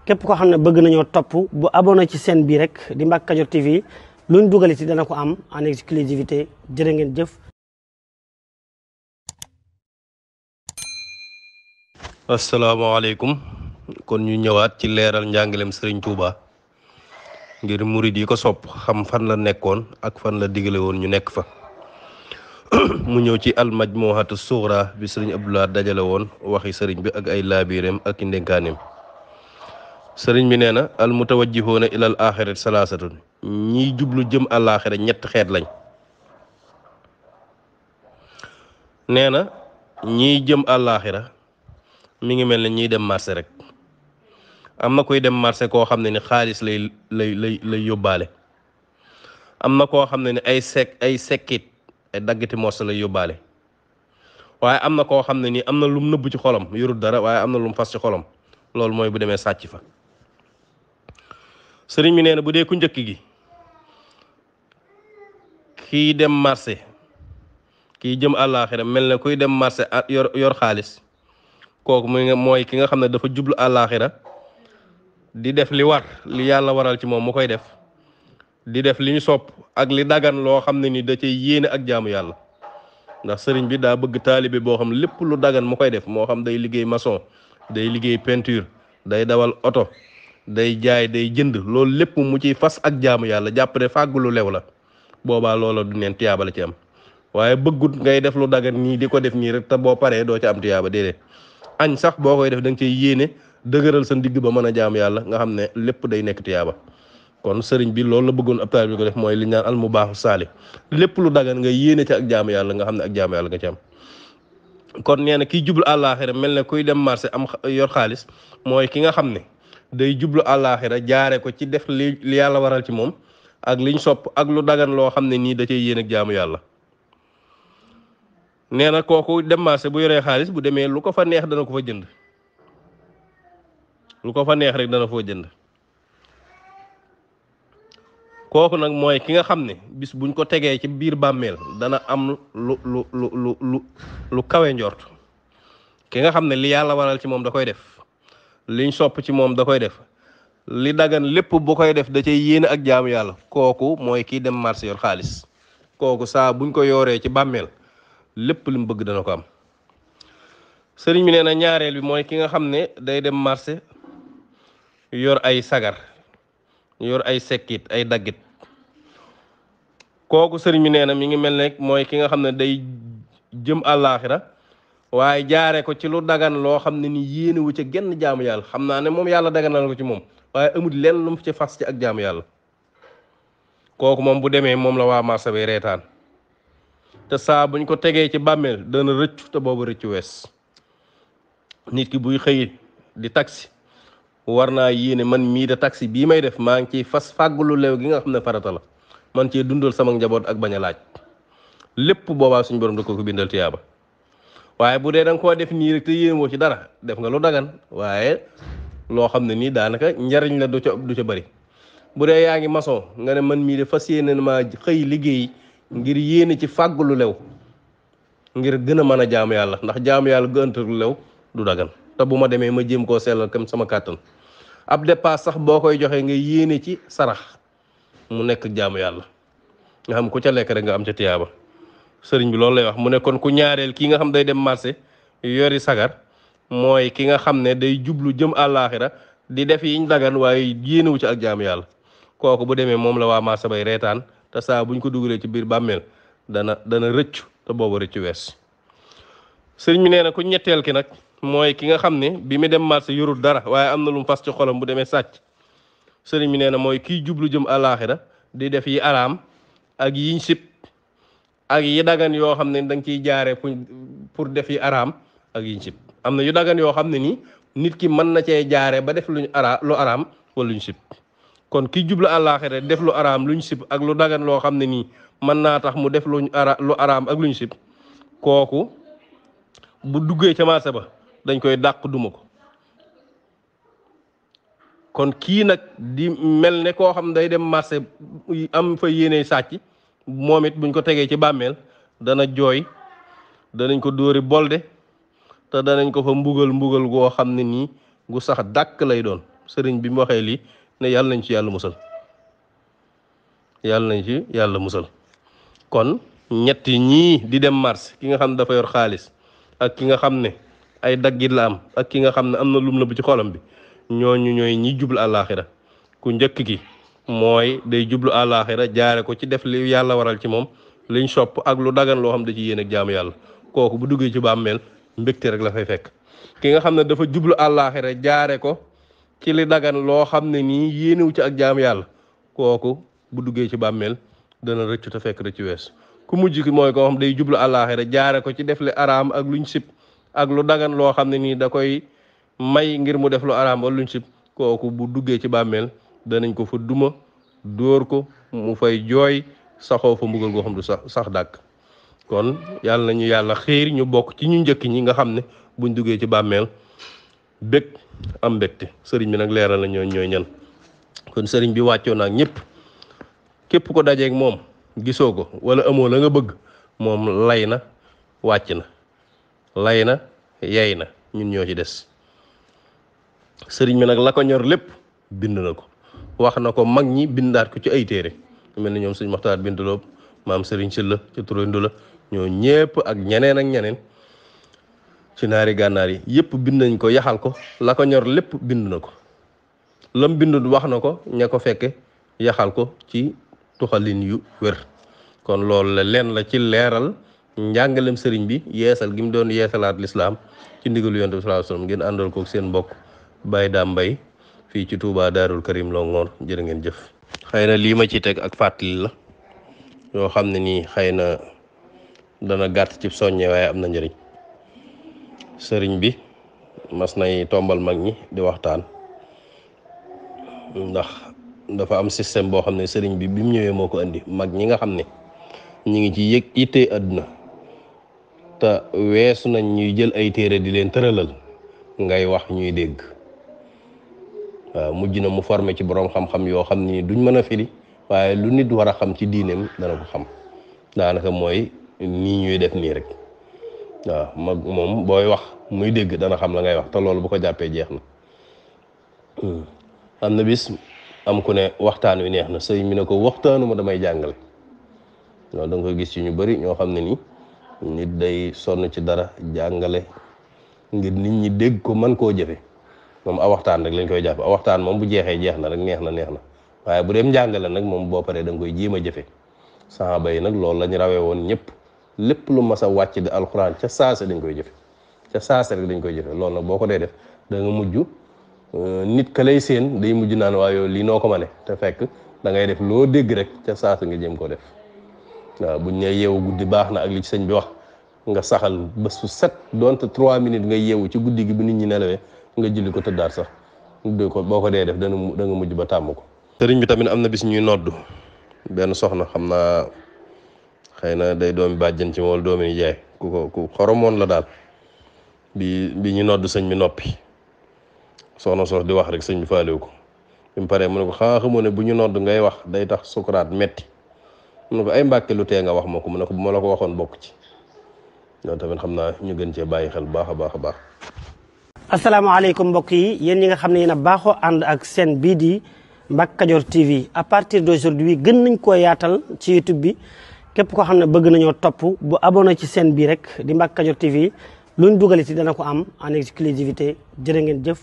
képp koo xam ne bëgg nañoo topp bu abonné ci chaîne bii rek di Mbacke Kadior TV luñ dugal ci dana ko am en exclusivité jërë ngeen jëf. asalaamaaleykum kon ñu ñëwaat ci leeral njàngaleem Serigne Touba ngir murid yi ko sopp xam fan la nekkoon ak fan la digale woon ñu nekk fa. mu ñëw ci almajmuhatu sughra bi Serigne Abdoulaye dajale woon waxi Serigne bi ak ay laabireem ak i ndénkaaneem. Serigne bi nee na almutawajjihuuna ilal axirati salaasatun ñiy jublu jëm àllaaxira ñett xeet lañ. nee na ñiy jëm àllaaxira mi ngi mel ne ñiy dem marché rek. am na koy dem marché koo xam ne ni xaalis lay yóbbaale. am na koo xam ne ni ay sekkit ay daggati morso lay yóbbaale. waaye am na koo xam ne nii am na lum nëbb ci xolam yorul dara waaye am na lum fas ci xolam loolu mooy bu demee sàcc fa. sëriñ bi nee na bu dee ku njëkk gi kii dem marché kii jëm àllaaxira mel ne kuy dem marché yor xaalis kooku mooy ki nga xam ne dafa jublu àllaaxira di def li war li yàlla waral ci moom mu koy def di def li ñu sopp ak li dagan loo xam ne ni da cay yéene ak jaamu yàlla. ndax sëriñ bi daa bëgg taalibe boo xam lépp lu dagan mu koy def moo xam day liggéey maçon day liggéey peinture day dawal oto day jaay day jënd loolu lépp mu ciy fas ak jaamu yàlla jàpp ne fàggu lu lew la boobaa loola du neen tiyaaba la ci am. waaye bëggut ngay def lu dagan nii di ko def nii rek te boo paree doo ci am tiyaaba déedéet añ sax boo koy def da nga ciy yéene dëgëral sa ndigg ba mën a jaamu yàlla nga xam ne lépp day nekk tiyaaba. kon sëriñ bi loolu la bëggoon ab taalibe bi ko def mooy li ñu naan al mubaahu saalih lépp lu dagan nga yéene ci ak jaamu yàlla nga xam ne ak jaamu yàlla nga ci am. kon nee na kiy jublu àllaaxira mel ne kuy dem marché am yor xaalis mooy ki nga xam ne day jublu àllaaxira jaare ko ci def li yàlla waral ci moom ak liñ sopp ak lu dagan loo xam ne nii da cay yéene ak jaamu yàlla. nee na kooku dem marché bu yoree xaalis bu demee lu ko fa neex dana ko fa jënd lu ko fa neex rek dana foo jënd. kooku nag mooy ki nga xam ne bis buñ ko tegee ci biir bàmmeel dana am lu kawe njort ki nga xam ne li yàlla waral ci moom da koy def liñ sopp ci moom da koy def li dagan lépp bu koy def da cay yéene ak jaamu yàlla kooku mooy kii dem marché yor xaalis kooku saa buñ ko yooree ci bàmmeel lépp li mu bëgg dana ko am. sëriñ bi nee na ñaareel bi mooy ki nga xam ne day dem marché yor ay sagar yor ay sekkit ay daggit kooku sëriñ bi nee na mi ngi mel ne mooy ki nga xam ne day jëm àllaaxira waaye jaare ko ci lu dagan loo xam ne ni yéene wu ca genn jaamu yàlla xam naa ne moom yàlla daganal ko ci moom waaye amul lenn lu mu ci fas ci ak jaamu yàlla kooku moom bu demee moom la waa marché bay reetaan te saa buñ ko tegee ci bàmmeel dana rëccu te boobu rëccu wees. nit ki buy xëy di taxi war naa yéene man mii de taxi bii may def maa ngi ciy fas fàggulu leew gi nga xam ne farata la man cee dundal sama njaboot ak bañ a laaj lépp boobaa suñu borom da ko bindal tiyaaba. waaye bu dee da nga koo def nii rek te yéene woo ci dara def nga lu dagan waaye loo xam ne nii daanaka njariñ la du ca bëri. bu dee yaa ngi maçon nga ne man mii de fas yéene maa xëy liggéey ngir yéene ci fàggulu lew ngir gën a mën a jaamu yàlla ndax jaamu yàlla gëntalu lew du dagan te bu ma demee ma jéem koo sellal kam sama kàttan ab dépasse sax boo koy joxee nga yéene ci sarax mu nekk jaamu yàlla nga xam ku ca lekk rek nga am ca tiyaaba. sëriñ bi loolu lay wax mu ne kon ku ñaareel kii nga xam day dem marché yori sagar mooy ki nga xam ne day jublu jëm àllaaxira di def yiñ dagan waaye yéenewu ci ak jaamu yàlla kooku bu demee moom la waa marché bay reetaan te saa buñ ko dugalee ci biir bàmmeel dana rëccu te boobu rëccu wees. sëriñ bi nee na ku ñetteel ki nag mooy ki nga xam ne bi mu dem marché yorul dara waaye am na lu mu fas ci xolam bu demee sàcc sëriñ bi nee na mooy kiy jublu jëm àllaaxira di def yi araam ak yiñ sib ak yi dagan yoo xam ne da nga ciy jaaree pour def yi araam ak yiñ sib am na yu dagan yoo xam ne nii nit ki mën na cee jaaree ba def lu araam wala luñ sib kon kiy jublu àllaaxira def lu araam luñ sib ak lu dagan loo xam ne nii mën naa tax mu def lu araam ak luñ sib kooku bu duggee ca marché ba dañ koy dàq duma ko. kon kii nag di mel ne koo xam day dem marché am fa yéene sàcc moom it buñ ko tegee ci bàmmeel dana jooy danañ ko dóori bolde te danañ ko fa mbugal goo xam ne nii gu sax dàkk lay doon sëriñ bi mu waxee lii ne yàlla nañ ci yàlla musal kon ñetti ñii di dem marché ki nga xam ne dafa yor xaalis ak ki nga xam ne ay daggit la am ak ki nga xam ne am na lum na bu ci xolam bi ñooñu ñooy ñi jublu àllaaxira ku njëkk ki mooy day jublu àllaaxira jaare ko ci def li yàlla waral ci moom liñ sopp ak lu dagan loo xam da ci yéen ak jaamu yàlla kooku bu duggee ci bàmmeel mbégte rek la fay fekk. ki nga xam ne dafa jublu àllaaxira jaare ko ci li dagan loo xam ne nii yéenewu ci ak jaamu yàlla kooku bu duggee ci bàmmeel dana rëccu te fekk rëccu wees. ku mujj ki mooy koo xam day jublu àllaaxira jaare ko ci def li araam ak luñ sib ak lu dagan loo xam ne nii da koy may ngir mu def lu araam wala luñ sib kooku bu duggee ci bàmmeel danañ ko fa duma dóor ko mu fay jooy saxoo fa mbugal goo xam du sax dàkk. kon yàlla nañu yàlla xiir ñu bokk ci ñu njëkk ñi nga xam ne buñ duggee ci bàmmeel bég am mbégte. sëriñ bi nag leeral na ñooy ñan. kon sëriñ bi wàccoo naag ñëpp képp ko dajeeg moom gisoo ko wala amoo la nga bëgg moom lay na wàcc na lay na yey na ñun ñoo ci des. sëriñ bi nag la ko ñor lépp bind na ko wax na ko mag ñi bindaat ko ci ay téere mel ni ñoom sëñ Maxtaar Bintu Loob maam sëriñ Sylla ci Turandu la ñoo ñépp ak ñeneen ak ñeneen ci naari gànnaar yi yépp bind nañ ko yaxal ko la ko ñor lépp bind na ko lam bindu wax na ko ña ko fekke yaxal ko ci tuxalin yu wér. kon loolu la leen la ci leeral njàngalem sëriñ bi yeesal gi mu doon yeesalaat lislaam ci ndigalu yonent bi sallallahu alayhi wasallam ngeen àndal ko seen mbokk Baye Dame Mbaye fii ci Touba Daarul Karim Longhor jërë ngeen jëf. xëy na lii ma ci teg ak fàttali la yoo xam ne nii xëy na dana gàtt ci soññe waaye am na njëriñ. sëriñ bi mas nay tombal mag ñi di waxtaan ndax dafa am système boo xam ne sëriñ bi mu ñëwee moo ko indi mag ñi nga xam ne ñi ngi ci yëg ittee àdduna te weesu nañ ñuy jël ay téere di leen tëralal ngay wax ñuy dégg. waaw mujj na mu formé ci boroom xam-xam yoo xam ni duñ mën a firi waaye lu nit war a xam ci diineem dana ko xam daanaka mooy nii ñuy def nii rek waaw mag moom booy wax muy dégg dana xam la ngay wax te loolu bu ko jàppee jeex na. am na bis am ku ne waxtaan wi neex na sëñ mi ne ko waxtaanu ma damay jàngale loolu da nga koy gis ci ñu bari ñoo xam ne ni nit day sonn ci dara jàngale ngir nit ñi dégg ko mën koo jëfe moom a waxtaan rek lañ koy jàpp a waxtaan moom bu jeexee jeex na rek neex na waaye bu dem njàngale nag moom boo paree da nga koy jéem a jëfe. saxaaba yi nag loolu lañ rawee woon ñëpp lépp lu mas a wàcc di alxuraan ca saase dañ koy jëfe ca saase rek dañ koy jëfe loolu nag boo ko dee def da nga mujj nit ka lay seen day mujj naan waaye lii noo ko mane te fekk da ngay def loo dégg rek ca saase nga jéem ko def. waaw buñ ne yeewu guddi baax na ak li ci sëñ bi wax nga saxal bés su set donte 3 minutes nga yeewu ci guddi gi bu nit ñi nelawee nga julli ko tëddaat sax ko boo ko dee def da nga mujj ba tàmm ko. sëriñ bi tamit am na bis ñuy noddu benn soxna xam naa xëy na day doomi bàjjan ci moom wala doomi ni jaay ku xoromoon la daal bi ñu noddu sëñ bi noppi soxna soos di wax rek sëñ bi faalewu ko bi mu paree mu ne ko xanaa xamoo ne bu ñu nodd ngay wax day tax sukuraat metti mu ne ko ay mbàkke lu tee nga wax ma ko mu ne ko bu ma la ko waxoon bokk ci loolu tamit xam naa ñu gën cee bàyyi xel baax a baax a baax. asalaamaaleykum mbokk yi yéen ñi nga xam ne yéen a baaxoo ànd ak seen bii di Mbacke Kadior TV à partir d'aujourd'hui gën nañ koo yaatal ci YouTube bi képp koo xam ne bëgg nañoo topp bu abonné ci seen bii rek di Mbacke Kadior TV luñ dugal ci dana ko am en exclusivité jërë ngeen jëf.